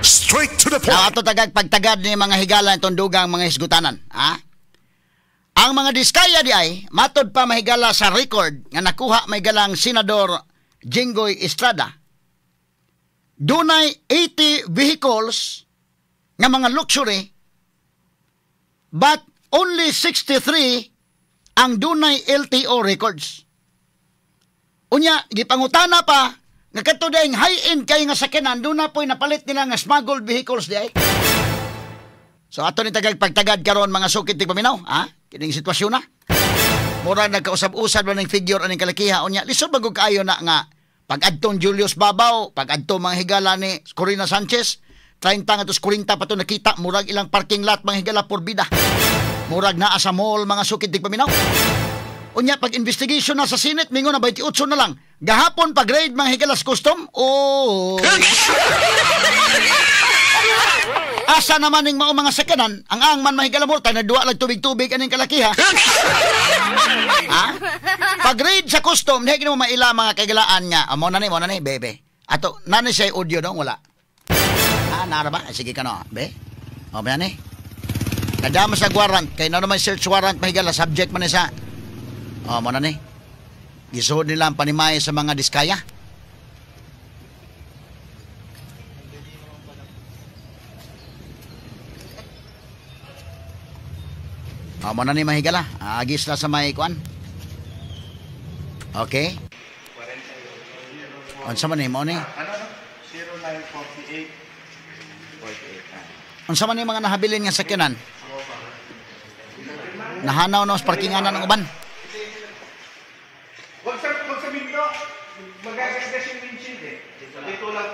Straight to the point. Now, ato tagag pagtagad ni mga higala itong dugang mga hisgutanan. Ha? Ang mga Diskaya di ay, matod pa mahigala sa record nga nakuha mahigalang Senador Jinggoy Estrada, dunay 80 vehicles nga mga luxury, but only 63 ang dunay LTO records. Unya, gipangutana pa, nga kadto dayong high-end kay nga sakyanan, doon na po'y napalit nila nga smuggled vehicles di ay. So ato ni tagag pagtagad karon mga sukit ti paminaw, ha? Kining sitwasyon na. Mura nagkausab-usab ba ning figure aning kalakiha unya. Lisod ba gud kaayo na nga pag-adtong Julius Babaw, pag-adto mga higala ni Corina Sanchez, 30 nga tos 40 pa to nakita murag ilang parking lot mga higala porbida. Murag naa sa mall mga sukit ti paminaw. Unya pag investigation na sa Senate mingon na 28 na lang. Gahapon pag raid mga higalas custom. Oh. Asa naman ning mao mga sakyanan, ang man mahigala mo tay nagduwa lang tubig-tubig aning kalakiha. Ha? Pag raid sa custom, di mo maila mga kaigalaan nga. Amo na ni bebe. Ato nani siya audio dong wala. Ah, nara ba? Ay, sige ka no, be. O ba ni? Nadama sa warrant kay na naman search warrant mahigala subject man ni sa. O mo na ni. Gisuod nila ang panimay sa mga Diskaya. O mo na ni mahigala. Agis na sa may kuan. Okay. Unsa man ni mo ni? Ano? 0948. 48. Unsa man ni mga nahabilin nga sakyanan? Nahanaw na sa parkinganan ng uban. Wag sa pinto. Magagasgas yung windshield eh. Sa pinto lang.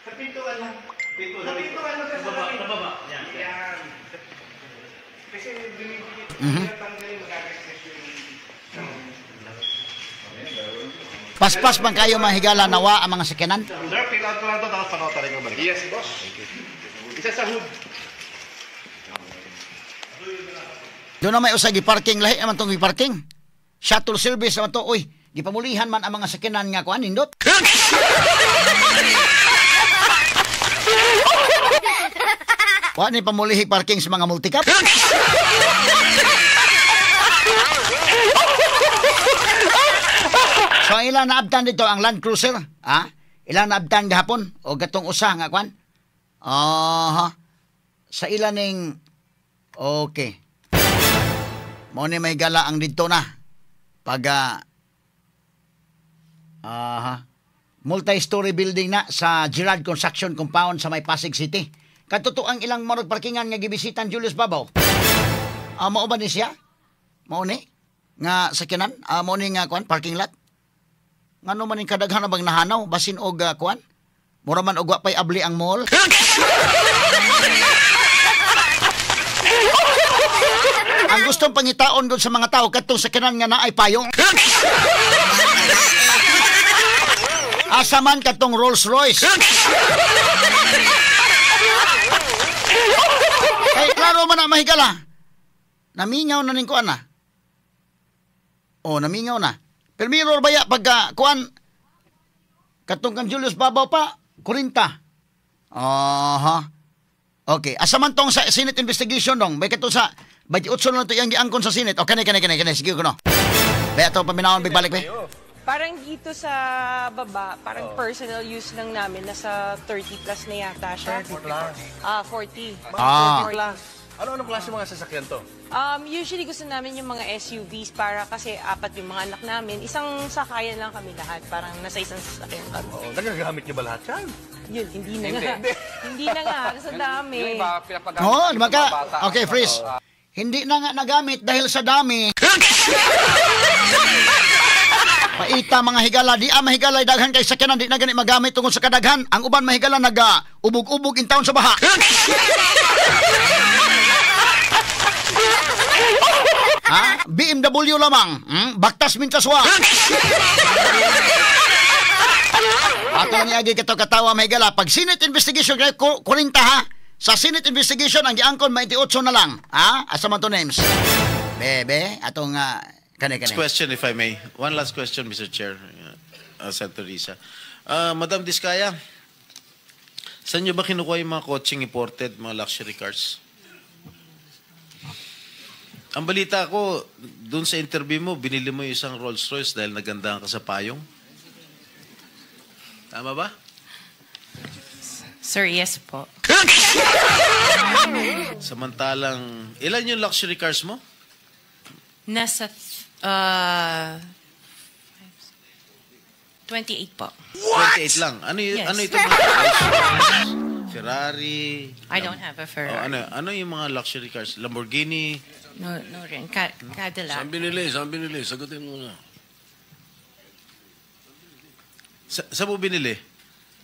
Sa pintuan lang. Sa pintuan lang sa baba. Sa baba. Yan. Yan. Kasi dumidikit. Tinatanggal yung magagasgas yung... Paspas man kayo mga higala nawa ang mga sakyanan? Sir, fill out ko lang ito tapos panotary ko balik. Yes, boss. Isa sa hood. Doon na may usag i-parking. Lahi naman itong i-parking. Shuttle service naman ito. Uy, gipamulihan man ang mga sakyanan nga kuan nindot. Wa ni pamulihi parking sa mga multicab. So ilang naabtan dito ang Land Cruiser, ha? Ilang naabtan gahapon o gatong usa nga kuan? Aha. Sa ilan ning okay. Mo ni may gala ang didto na. Pag multi-story building na sa Gerard Construction Compound sa may Pasig City. Katotoo ang ilang marog parkingan nga gibisitan Julius Babaw. Mao ba ni siya? Mao ni nga sakyanan? Mao ni nga kuan parking lot? Ngano man ning kadaghan na bang nahanaw basin og kuan? Mura man og wa pay abli ang mall. Ang gustong pangitaon gud sa mga tao kadtong sakyanan nga naay payong. Asa man katong Rolls Royce. Kay klaro man na mahigala. Namingaw na ning kuan na. Oh, namingaw na. Pero mirror baya pagka kuan katong kan Julius Babaw pa 40. Aha. Okay, asa man tong sa Senate investigation dong? May kato sa 28 na to iyang giangkon sa Senate. Okay, kani kani kani sige ko no. Baya to paminawon big balik be. Parang dito sa baba, parang personal use lang namin. Nasa 30 plus na yata siya. 30 plus? Ah, 40. Ah. 40 plus. Ano-anong klase mga sasakyan to? Usually gusto namin yung mga SUVs para kasi apat yung mga anak namin. Isang sakayan lang kami lahat. Parang nasa isang sasakyan kami. Oo, nagagamit niyo ba lahat yan? Yun, hindi na nga. Hindi na nga, sa dami. Yung iba, pinapagamit Oo, ng di ba ka? mga bata. Okay, freeze. Hindi na nga nagamit dahil sa dami. Paita mga higala, di ang mahigala daghan kay sakyanan, di na gani magamit tungod sa kadaghan. Ang uban mahigala naga ubog-ubog in town sa baha. Ha? BMW lamang. Baktas mintaswa. Ato ni agi kato katawa mahigala. Pag Senate investigation, 40 ha. Sa Senate investigation, ang giangkon 28 na lang. Ha? Asa man to names? Bebe, atong kani. Last question, if I may. One last question, Mr. Chair, Senator Risa. Madam Diskaya, Saan nyo ba kinukuha yung mga kotseng imported, mga luxury cars? Ang balita ko, dun sa interview mo, binili mo yung isang Rolls Royce dahil nagandahan ka sa payong. Tama ba? Sir, yes po. Samantalang, ilan yung luxury cars mo? Nasa 28 po. 28 lang. Ano, Yes. ano ito? Mga Rolls Royce, Ferrari? I don't have a Oh, Ferrari. ano yung mga luxury cars? Lamborghini? No rin. Cadillac. Saan binili? Saan binili? Sagutin mo na. Saan mo binili?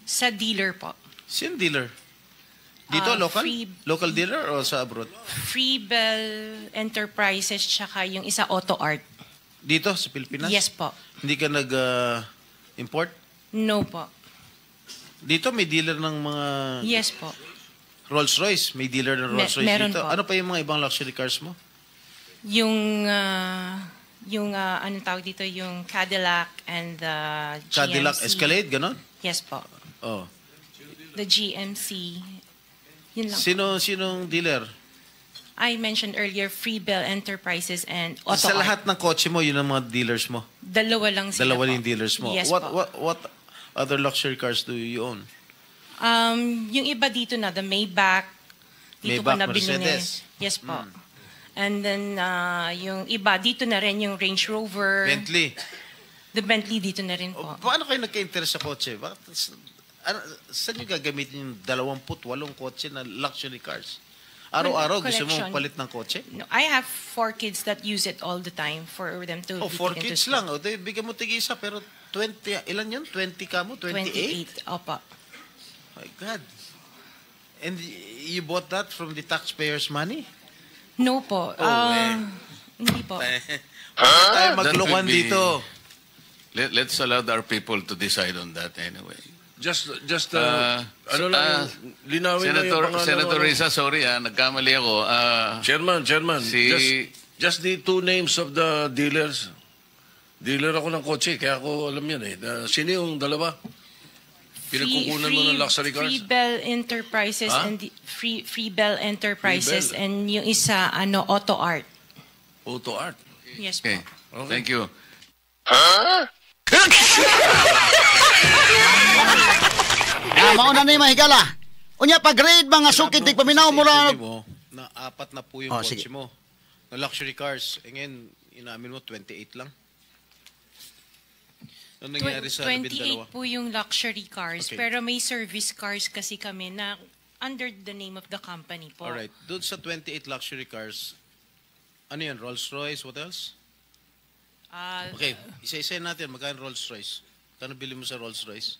Sa dealer po. Sino dealer? Dito, local? Local dealer o sa abroad? Freebell Enterprises tsaka yung isa Auto Art. Dito, sa Pilipinas? Yes po. Hindi ka nag-import? No po. Dito, may dealer ng mga Yes po. Rolls Royce. May dealer ng Rolls Royce Meron dito. po. Ano pa yung mga ibang luxury cars mo? Yung anong tawag dito, yung Cadillac and the GMC. Cadillac Escalade, ganon? Yes po. Oh. The GMC. Yun lang. Sinong dealer? I mentioned earlier, Freebell Enterprises and Auto Sa Art. lahat ng kotse mo, yun ang mga dealers mo. Dalawa lang sila Dalawa po. yung dealers mo. Yes What po. what other luxury cars do you own? Yung iba dito na, the Maybach. Dito Maybach, ko na binili. Mercedes. Hmm. Yes po. And then, yung iba, dito na rin yung Range Rover. Bentley. The Bentley dito na rin O, po. paano kayo nagka-interest sa kotse? Bakit, saan nyo gagamitin yung 28 kotse na luxury cars? Araw-araw gusto mo Collection. palit ng kotse? No, I have four kids that use it all the time for them to Oh, be four taken to kids school. lang. O, di, bigyan mo tig-isa, pero 20, ilan yun? 20 ka mo? 28? 28. Opo. My God. And you bought that from the taxpayers' money? No po. Oh, eh. Hindi po. Huwag tayo That maglokohan would be- dito. Let's allow our people to decide on that anyway. Just, ano lang, linawin lang yung Senator, pangalan. Senator ano. Risa, sorry ah, nagkamali ako. Chairman, Chairman, just the two names of the dealers. Dealer ako ng kotse, kaya ako alam yan eh. Sino yung dalawa? Pinagkukunan mo ng luxury cars? Freebell Enterprises Ha? and Freebell Enterprises Freebell. and yung isa ano, Auto Art. Auto Art. Yes Okay. po. Okay. Thank you. Ah, mao na ni, mahigala. Unya pag-grade mga sukit tig paminaw mo ra. Interview mo na apat na po yung Oh, kotse sige. mo. Na luxury cars. E ngayon, inamin mo, 28 lang. Ano nangyari sa 12? 28 po yung luxury cars, pero may service cars kasi kami na under the name of the company po. Alright. Doon sa 28 luxury cars, ano yun? Rolls Royce? What else? Okay. Isa-isa natin. Magkano Rolls Royce? Kano bili mo sa Rolls Royce?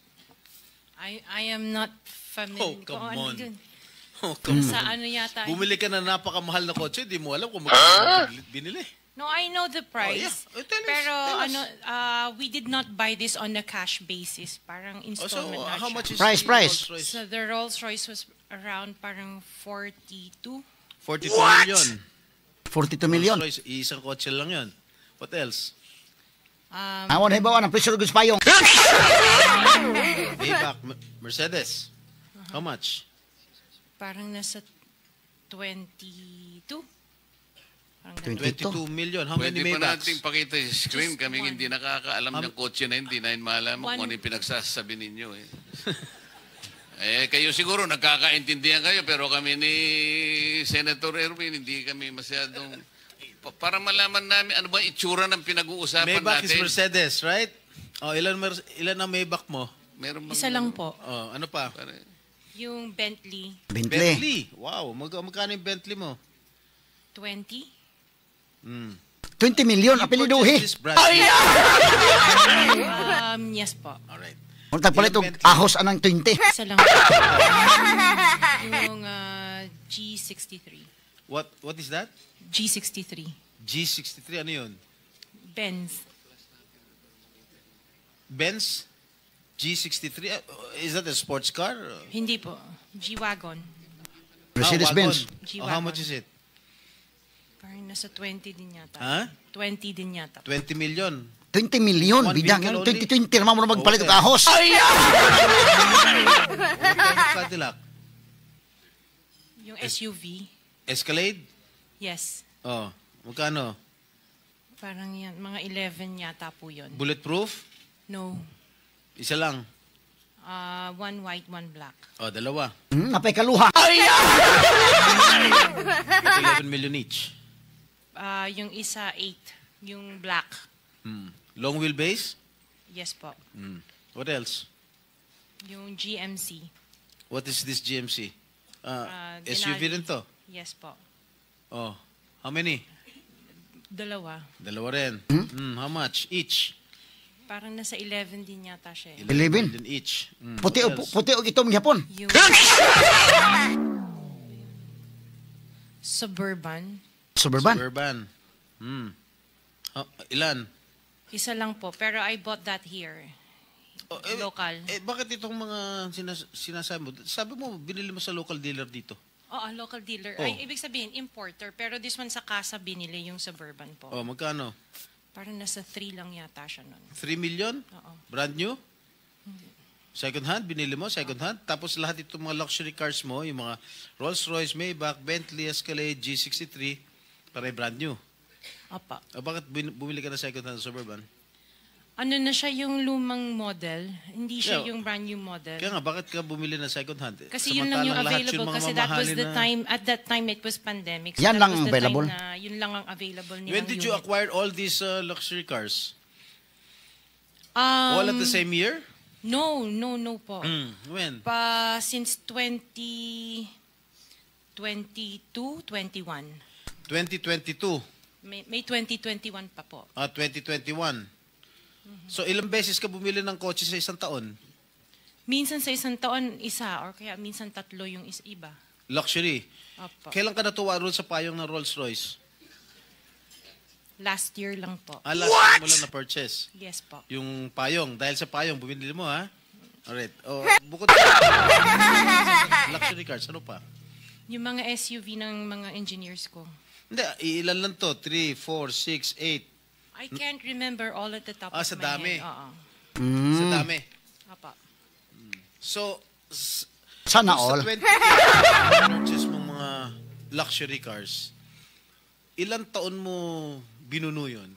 I am not familiar. Oh, come Kung ano on. dun. Oh, come Sa on. ano yata. Bumili ka na napakamahal na kotse, di mo alam kung magkano binili. No, I know the price. Oh, yeah. Oh, tell us, pero tell us. ano, we did not buy this on a cash basis. Parang Oh, so, installment na how siya. much is Price, the price. Rolls Royce? So the Rolls Royce was around parang 42. 42 million. 42 million. Rolls Royce, isang kotse lang yun. What else? Amon hibawan ang presyo gud sa payong. Maybach, Mercedes. How much? Parang nasa 22. Parang ganun. 22. 22 million. How many Pwede pa Maybachs? nating pakita sa screen. Just Kaming one. hindi nakakaalam ng kotse na hindi namin malaman One. kung ano yung pinagsasabi ninyo eh. Eh, kayo siguro nagkakaintindihan kayo pero kami ni Senator Erwin hindi kami masyadong para malaman namin ano ba itsura ng pinag-uusapan Maybach is natin. Mercedes, right? Oh, ilan ang Maybach mo? Meron bang Isa lang po. Oh, ano pa? Yung Bentley, Bentley. Bentley. Wow, magkano yung Bentley mo? 20. 20 million apeliduhi. Purchase this brand. Yes po. Alright. Kung tagpalit og Ilang Bentley? ahos anang 20. Isa lang po. Yung G63. What is that? G63. G63, ano yun? Benz. Benz? G63? Is that a sports car? Hindi po. G-Wagon. Mercedes-Benz. Ah, wagon. G-Wagon. Oh, how much is it? Parang nasa 20 din yata. Ha? 20 din yata. 20 million. 20 million, One bidang. vehicle only? 2020 naman mo na magpalit og Okay. ahos. What kind of Cadillac? Yung SUV. Escalade? Yes. Oh, magkano? Parang yan, mga 11 yata po yun. Bulletproof? No. Isa lang. Ah, one white, one black. Oh, dalawa. Napay kaluha. 11 million each. Ah, yung isa, 8. Yung black. Long wheelbase? Yes po. What else? Yung GMC. What is this GMC? Ah, SUV Denali. rin to. Yes po. Oh, how many? Dalawa. Dalawa rin. How much each? Parang nasa 11 din yata siya eh. 11. Million each. Puti What og else? puti og itom gyapon. Yung Suburban. Suburban. Suburban. Ilan? Isa lang po. Pero I bought that here. Oh, eh, Local. Eh, bakit itong mga sinasabi mo? Sabi mo, binili mo sa local dealer dito. Oo, local dealer. Oh. Ay, ibig sabihin, importer. Pero this one sa casa binili, yung Suburban po. Oh, magkano? Parang nasa 3 lang yata siya nun. 3 million? Oo. Brand new? Second hand, binili mo, second hand. Tapos lahat itong mga luxury cars mo, yung mga Rolls Royce, Maybach, Bentley, Escalade, G63, pare brand new. Opo. O, bakit bumili ka ng second hand Suburban? Ano na siya, yung lumang model. Hindi siya Yeah. yung brand new model. Kaya nga, bakit ka bumili ng second hand? Kasi yun lang yung Samantalang lahat available. mga Kasi that was mamahalin the time, at that time it was pandemic. So Yan that lang was the available. time na yun lang ang available nilang When did you unit. acquire all these luxury cars? All at the same year? No po. When? Pa, since 2022, 21. 2022. May 2021 pa po. Ah, 2021. So, ilang beses ka bumili ng kotse sa isang taon? Minsan sa isang taon, isa, or kaya minsan tatlo yung iba. Luxury. Opo. Kailan ka natuwa roon sa payong ng Rolls Royce? Last year lang po. Ah, last year mo lang na-purchase. Yes po. Yung payong. Dahil sa payong, bumili mo, ha? Alright. Oh, bukod luxury cars, ano pa? Yung mga SUV ng mga engineers ko. Hindi, ilan lang to? 3, 4, 6, 8. I can't remember all at the top Ah, of sa my dami. head. Oo. Sa dami. Opo. So, Sana sa all. 20 purchase mong mga luxury cars, ilan taon mo binuno yun?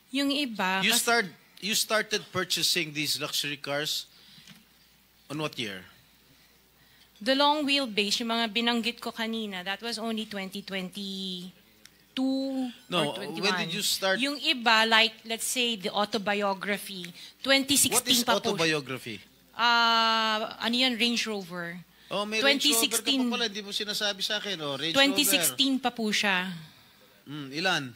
Yung iba, You started purchasing these luxury cars on what year? The long wheelbase, yung mga binanggit ko kanina, that was only 2022 No, or 21. when did you start- Yung iba, like, let's say, the autobiography, 2016 What is pa po. autobiography? Ah, ano yan, Range Rover. Oh, may Range Rover ka pa 2016. pala, hindi mo sinasabi sa akin. Oh, Range 2016 pa po siya. Rover. Ilan?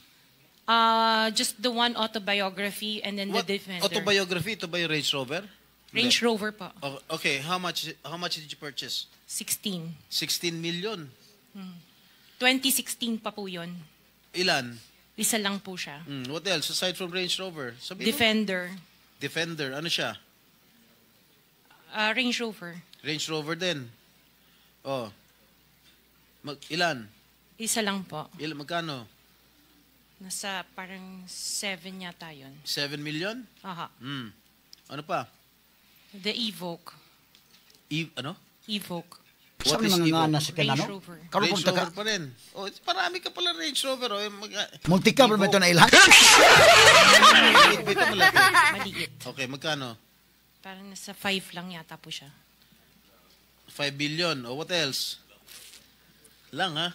Ah, just the one autobiography and then What the Defender. autobiography? Ito ba yung Range Rover? Range Rover po. Oh, okay, how much did you purchase? 16. 16 million. 2016 pa po yun. Ilan? Isa lang po siya. What else aside from Range Rover? Sabi mo. Defender. Defender, ano siya? Ah, Range Rover. Range Rover din. Oh. Ilan? Isa lang po. Ilan magkano? Nasa parang 7 yata yun. 7 million? Aha. Ano pa? The Evoque. Ano? Evoque. Sa What is mga Evoque? nga na sa Range kanano? Rover. Karon Range kung taga Rover pa rin. Oh, marami ka pala Range Rover. Oh, multi-cover ba ito na ilhan? Maliit ba ito, malaki? Maliit. Okay, magkano? Parang nasa 5 lang yata po siya. 5 billion. Oh, what else? Lang, ha?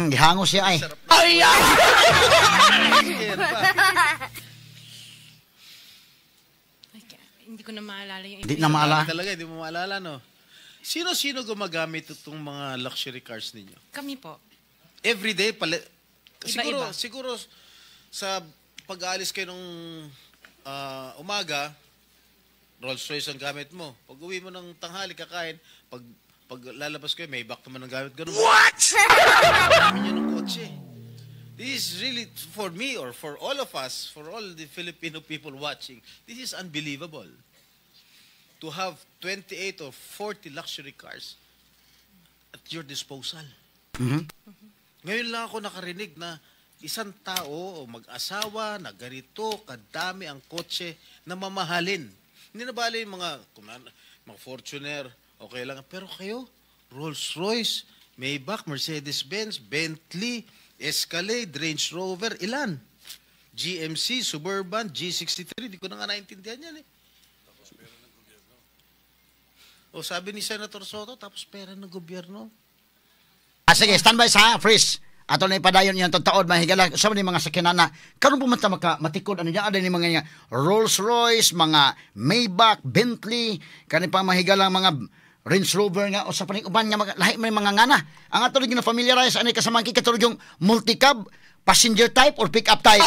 Gihangos siya ay. Sige, ano pa? Ay, hindi ko na maalala yung iba. Hindi na maalala. Talaga, hindi mo maalala, no? Sino-sino gumagamit itong mga luxury cars ninyo? Kami po. Every day, pala, siguro, Iba-iba. siguro sa pag-aalis kayo ng umaga, Rolls Royce ang gamit mo. Pag uwi mo ng tanghali, kakain, pag lalabas kayo, Maybach naman ang gamit. Ganun. What? Dami niyo ng kotse. This is really, for me or for all of us, for all the Filipino people watching, this is unbelievable. To have 28 or 40 luxury cars at your disposal. Ngayon lang ako nakarinig na isang tao o mag-asawa na ganito kadami ang kotse na mamahalin. Hindi na bale yung mga, mga Fortuner, okay lang. Pero kayo, Rolls Royce, Maybach, Mercedes-Benz, Bentley, Escalade, Range Rover, ilan? GMC, Suburban, G63, di ko na nga naintindihan yan eh. O sabi ni Senator Sotto, tapos pera ng gobyerno. Ah, sige, standby sa freeze. Ato na ipadayon yung taod mahigala sa ni mga sakyanan na karon po man ta maka matikod ano niya ni mga Rolls Royce, mga Maybach, Bentley, kani pa mahigalang mga Range Rover nga o sa paning uban nga mga, lahi may mga ngana. Ang ato rin na familiarize ani kasamangki katulad yung multicab, passenger type or pick up type.